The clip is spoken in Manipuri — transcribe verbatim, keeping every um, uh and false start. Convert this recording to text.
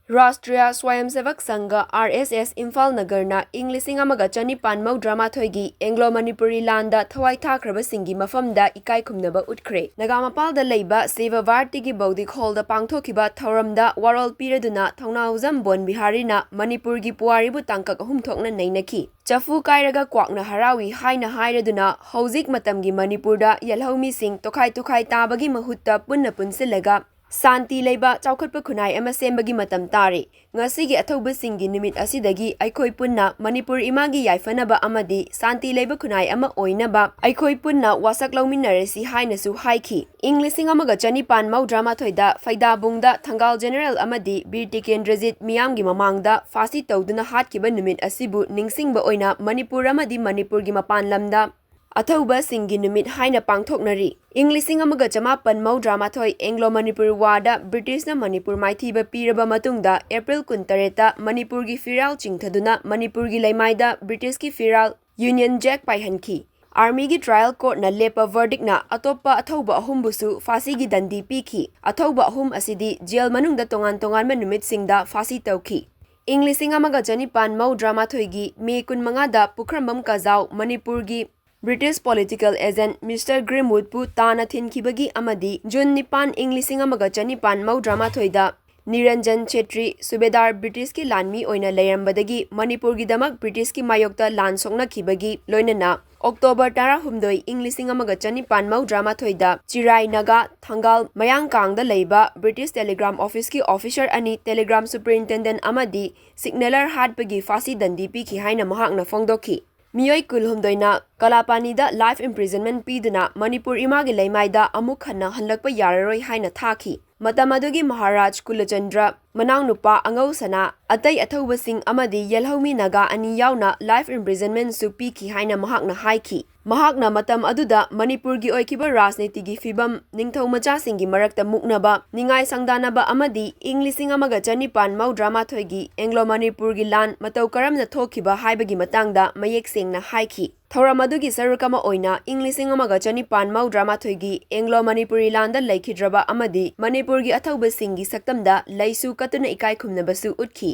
ꯔꯥꯁꯇ꯭ꯔꯤꯌꯥ ꯁ꯭ꯋꯥꯌꯝꯁꯦꯚꯛ ꯁꯪꯘ, RSS, ꯏꯝꯐꯥꯜ ꯅꯒꯔꯅ ꯏꯪ ꯂꯤꯁꯤꯡ ꯑꯃꯒ ꯆꯅꯤꯄꯥꯟ ꯃꯧꯗ꯭ꯔꯥ ꯃꯥꯊꯣꯏꯒꯤ ꯑꯦꯡꯒ꯭ꯂꯣ ꯃꯅꯤꯄꯨꯔꯤ ꯂꯥꯟꯗ ꯊꯋꯥꯏ ꯊꯥꯈ꯭ꯔꯕꯁꯤꯡꯒꯤ ꯃꯐꯝꯗ ꯏꯀꯥꯏ ꯈꯨꯝꯅꯕ ꯎꯠꯈ꯭ꯔꯦ꯫ ꯅꯒꯥꯃꯄꯥꯜꯗ ꯂꯩꯕ ꯁꯦꯕꯥ ꯚꯥꯔꯇꯤꯒꯤ ꯕꯧꯗꯤꯛ ꯍꯣꯜꯗ ꯄꯥꯡꯊꯣꯛꯈꯤꯕ ꯊꯧꯔꯝꯗ ꯋꯥꯔꯣꯜ ꯄꯤꯔꯗꯨꯅ ꯊꯧꯅꯥꯎꯖꯝ ꯕꯣꯟ ꯕꯤꯍꯥꯔꯤꯅ ꯃꯅꯤꯄꯨꯔꯒꯤ ꯄꯨꯋꯥꯔꯤꯕꯨ ꯇꯥꯡꯀꯛ ꯑꯍꯨꯝ ꯊꯣꯛꯅ ꯅꯩꯅꯈꯤ꯫ "ꯆꯐꯨ ꯀꯥꯏꯔꯒ ꯀ꯭ꯋꯥꯛꯅ ꯍꯔꯥꯎꯏ" ꯍꯥꯏꯅ ꯍꯥꯏꯔꯗꯨꯅ ꯍꯧꯖꯤꯛ ꯃꯇꯝꯒꯤ ꯃꯅꯤꯄꯨꯔꯗ ꯌꯦꯜꯍꯧꯃꯤꯁꯤꯡ ꯇꯣꯈꯥꯏ ꯇꯣꯈꯥꯏ ꯇꯥꯕꯒꯤ ꯃꯍꯨꯠꯇ ꯄꯨꯟꯅ ꯄꯨꯟꯁꯤꯜꯂꯒ ꯁꯥꯟꯇꯤ ꯂꯩꯕ ꯆꯥꯎꯈꯠꯄ ꯈꯨꯟꯅꯥꯏ ꯑꯃ ꯁꯦꯝꯕꯒꯤ ꯃꯇꯝ ꯇꯥꯔꯦ꯫ ꯉꯁꯤꯒꯤ ꯑꯊꯧꯕꯁꯤꯡꯒꯤ ꯅꯨꯃꯤꯠ ꯑꯁꯤꯗꯒꯤ ꯑꯩꯈꯣꯏ ꯄꯨꯟꯅ ꯃꯅꯤꯄꯨꯔ ꯏꯃꯥꯒꯤ ꯌꯥꯏꯐꯅꯕ ꯑꯃꯗꯤ ꯁꯥꯟꯇꯤ ꯂꯩꯕ ꯈꯨꯟꯅꯥꯏ ꯑꯃ ꯑꯣꯏꯅꯕ ꯑꯩꯈꯣꯏ ꯄꯨꯟꯅ ꯋꯥꯁꯛ ꯂꯧꯃꯤꯟꯅꯔꯁꯤ ꯍꯥꯏꯅꯁꯨ ꯍꯥꯏꯈꯤ꯫ ꯏꯪ ꯂꯤꯁꯤꯡ ꯑꯃꯒ ꯆꯅꯤꯄꯥꯟ ꯃꯧꯗ꯭ꯔꯥ ꯃꯥꯊꯣꯏꯗ ꯐꯩꯗꯥꯕꯨꯡꯗ ꯊꯪꯒꯥꯜ ꯖꯦꯅꯔꯦꯜ ꯑꯃꯗꯤ ꯕꯤꯔ ꯇꯤꯀꯦꯟꯗ꯭ꯔꯖꯤꯠ ꯃꯤꯌꯥꯝꯒꯤ ꯃꯃꯥꯡꯗ ꯐꯥꯁꯤ ꯇꯧꯗꯨꯅ ꯍꯥꯠꯈꯤꯕ ꯅꯨꯃꯤꯠ ꯑꯁꯤꯕꯨ ꯅꯤꯡꯁꯤꯡꯕ ꯑꯣꯏꯅ ꯃꯅꯤꯄꯨꯔ ꯑꯃꯗꯤ ꯃꯅꯤꯄꯨꯔꯒꯤ ꯃꯄꯥꯟ ꯂꯝꯗ ꯑꯊꯧꯕꯁꯤꯡꯒꯤ ꯅꯨꯃꯤꯠ ꯍꯥꯏꯅ ꯄꯥꯡꯊꯣꯛꯅꯔꯤ꯫ ꯏꯪ ꯂꯤꯁꯤꯡ ꯑꯃꯒ ꯆꯃꯥꯄꯟ ꯃꯧꯗ꯭ꯔꯥ ꯃꯥꯊꯣꯏ ꯑꯦꯡꯒ꯭ꯂꯣ ꯃꯅꯤꯄꯨꯔ ꯋꯥꯔꯗ ꯕ꯭ꯔꯤꯇꯤꯁꯅ ꯃꯅꯤꯄꯨꯔ ꯃꯥꯏꯊꯤꯕ ꯄꯤꯔꯕ ꯃꯇꯨꯡꯗ ꯑꯦꯄ꯭ꯔꯤꯜ ꯀꯨꯟꯇꯔꯦꯠꯇ ꯃꯅꯤꯄꯨꯔꯒꯤ ꯐꯤꯔꯥꯜ ꯆꯤꯡꯊꯗꯨꯅ ꯃꯅꯤꯄꯨꯔꯒꯤ ꯂꯩꯃꯥꯏꯗ ꯕ꯭ꯔꯤꯇꯤꯁꯀꯤ ꯐꯤꯔꯥꯜ ꯌꯨꯅꯤꯌꯟ ꯖꯦꯛ ꯄꯥꯏꯍꯟꯈꯤ꯫ ꯑꯥꯔꯃꯤꯒꯤ ꯇ꯭ꯔꯥꯌꯦꯜ ꯀꯣꯔꯠꯅ ꯂꯦꯞꯄ ꯚꯔꯗꯤꯛꯅ ꯑꯇꯣꯞꯄ ꯑꯊꯧꯕ ꯑꯍꯨꯝꯕꯨꯁꯨ ꯐꯥꯁꯤꯒꯤ ꯗꯟꯗꯤ ꯄꯤꯈꯤ꯫ ꯑꯊꯧꯕ ꯑꯍꯨꯝ ꯑꯁꯤꯗꯤ ꯖꯦꯜ ꯃꯅꯨꯡꯗ ꯇꯣꯉꯥꯟ ꯇꯣꯉꯥꯟꯕ ꯅꯨꯃꯤꯠꯁꯤꯡꯗ ꯐꯥꯁꯤ ꯇꯧꯈꯤ꯫ ꯏꯪ ꯂꯤꯁꯤꯡ ꯑꯃꯒ ꯆꯅꯤꯄꯥꯟ ꯃꯧꯗ꯭ꯔꯥ ꯃꯥꯊꯣꯏꯒꯤ ꯃꯦ ꯀꯨꯟꯃꯉꯥꯗ ꯄꯨꯈ꯭ꯔꯝꯕꯝ ꯀꯖꯥꯎ ꯃꯅꯤꯄꯨꯔꯒꯤ ꯕ꯭ꯔꯤꯇꯤꯁ ꯄꯣꯂꯤꯇꯤꯀꯦꯜ ꯑꯦꯖꯦꯟꯠ ꯃꯤꯁꯇꯔ ꯒ꯭ꯔꯤꯝꯋꯨꯗꯄꯨ ꯇꯥꯅ ꯊꯤꯟꯈꯤꯕꯒꯤ ꯑꯃꯗꯤ ꯖꯨꯟ ꯅꯤꯄꯥꯟ, ꯏꯪ ꯂꯤꯁꯤꯡ ꯑꯃꯒ ꯆꯅꯤꯄꯥꯟ ꯃꯧꯗ꯭ꯔꯥ ꯃꯥꯊꯣꯏꯗ ꯅꯤꯔꯟꯖꯟ ꯈꯦꯇ꯭ꯔꯤ, ꯁꯨꯕꯦꯗꯥꯔ, ꯕ꯭ꯔꯤꯇꯤꯁꯀꯤ ꯂꯥꯟꯃꯤ ꯑꯣꯏꯅ ꯂꯩꯔꯝꯕꯗꯒꯤ ꯃꯅꯤꯄꯨꯔꯒꯤꯗꯃꯛ ꯕ꯭ꯔꯤꯇꯤꯁꯀꯤ ꯃꯥꯌꯣꯛꯇ ꯂꯥꯟ ꯁꯣꯛꯅꯈꯤꯕꯒꯤ ꯂꯣꯏꯅꯅ ꯑꯣꯛꯇꯣꯕꯔ ꯇꯔꯥꯍꯨꯝꯗꯣꯏ, ꯏꯪ ꯂꯤꯁꯤꯡ ꯑꯃꯒ ꯆꯅꯤꯄꯥꯟ ꯃꯧꯗ꯭ꯔꯥ ꯃꯥꯊꯣꯏꯗ ꯆꯤꯔꯥꯏ ꯅꯥꯒꯥ ꯊꯪꯒꯥꯜ ꯃꯌꯥꯡꯀꯥꯡꯗ ꯂꯩꯕ ꯕ꯭ꯔꯤꯇꯤꯁ ꯇꯦꯂꯤꯒ꯭ꯔꯥꯝ ꯑꯣꯐꯤꯁꯀꯤ ꯑꯣꯐꯤꯁꯔ ꯑꯅꯤ, ꯇꯦꯂꯤꯒ꯭ꯔꯥꯝ ꯁꯨꯄꯔꯤꯟꯇꯦꯟꯗꯦꯟꯠ ꯑꯃꯗꯤ ꯁꯤꯒꯅꯦꯂꯔ ꯍꯥꯠꯄꯒꯤ ꯐꯥꯁꯤ ꯗꯟꯗꯤ ꯄꯤꯈꯤ ꯍꯥꯏꯅ ꯃꯍꯥꯛꯅ ꯐꯣꯡꯗꯣꯛꯈꯤ꯫ ꯃꯤꯑꯣꯏ ꯀꯨꯟꯍꯨꯝꯗꯣꯏꯅ ꯀꯂꯥꯄꯥꯅꯤꯗ life imprisonment ꯄꯤꯗꯨꯅ ꯃꯅꯤꯄꯨꯔ ꯏꯃꯥꯒꯤ ꯂꯩꯃꯥꯏꯗ ꯑꯃꯨꯛ ꯍꯟꯅ ꯍꯜꯂꯛꯄ ꯌꯥꯔꯔꯣꯏ ꯍꯥꯏꯅ ꯊꯥꯈꯤ꯫ ꯃꯇꯝ ꯑꯗꯨꯒꯤ ꯃꯍꯥꯔꯥꯖ ꯀꯨꯂꯆꯟꯗ꯭ꯔ ꯃꯅꯥꯎꯅꯨꯄꯥ ꯑꯉꯧꯁꯅꯥ, ꯑꯇꯩ ꯑꯊꯧꯕꯁꯤꯡ ꯑꯃꯗꯤ ꯌꯦꯜꯍꯧꯃꯤ ꯅꯥꯒꯥ ꯑꯅꯤ ꯌꯥꯎꯅ life imprisonmentꯁꯨ ꯄꯤꯈꯤ ꯍꯥꯏꯅ ꯃꯍꯥꯛꯅ ꯍꯥꯏꯈꯤ꯫ ꯃꯍꯥꯛꯅ ꯃꯇꯝ ꯑꯗꯨꯗ ꯃꯅꯤꯄꯨꯔꯒꯤ ꯑꯣꯏꯈꯤꯕ ꯔꯥꯖꯅꯤꯇꯤꯒꯤ ꯐꯤꯕꯝ, ꯅꯤꯡꯊꯧ ꯃꯆꯥꯁꯤꯡꯒꯤ ꯃꯔꯛꯇ ꯃꯨꯛꯅꯕ, ꯅꯤꯡꯉꯥꯏ ꯁꯪꯗꯥꯅꯕ ꯑꯃꯗꯤ ꯏꯪ ꯂꯤꯁꯤꯡ ꯑꯃꯒ ꯆꯅꯤꯄꯥꯟ ꯃꯧꯗ꯭ꯔꯥ ꯃꯥꯊꯣꯏꯒꯤ ꯑꯦꯡꯒ꯭ꯂꯣ ꯃꯅꯤꯄꯨꯔꯒꯤ ꯂꯥꯟ ꯃꯇꯧ ꯀꯔꯝꯅ ꯊꯣꯛꯈꯤꯕ ꯍꯥꯏꯕꯒꯤ ꯃꯇꯥꯡꯗ ꯃꯌꯦꯛ ꯁꯦꯡꯅ ꯍꯥꯏꯈꯤ꯫ ꯊꯧꯔꯝ ꯑꯗꯨꯒꯤ ꯁꯔꯨꯛ ꯑꯃ ꯑꯣꯏꯅ ꯏꯪ ꯂꯤꯁꯤꯡ ꯑꯃꯒ ꯆꯅꯤꯄꯥꯟ ꯃꯧꯗ꯭ꯔꯥ ꯃꯥꯊꯣꯏꯒꯤ ꯑꯦꯡꯒ꯭ꯂꯣ ꯃꯅꯤꯄꯨꯔꯤ ꯂꯥꯟꯗ ꯂꯩꯈꯤꯗ꯭ꯔꯕ ꯑꯃꯗꯤ ꯃꯅꯤꯄꯨꯔꯒꯤ ꯑꯊꯧꯕꯁꯤꯡꯒꯤ ꯁꯛꯇꯝꯗ ꯂꯩꯁꯨ ꯀꯠꯇꯨꯅ ꯏꯀꯥꯏ ꯈꯨꯝꯅꯕꯁꯨ ꯎꯠꯈꯤ꯫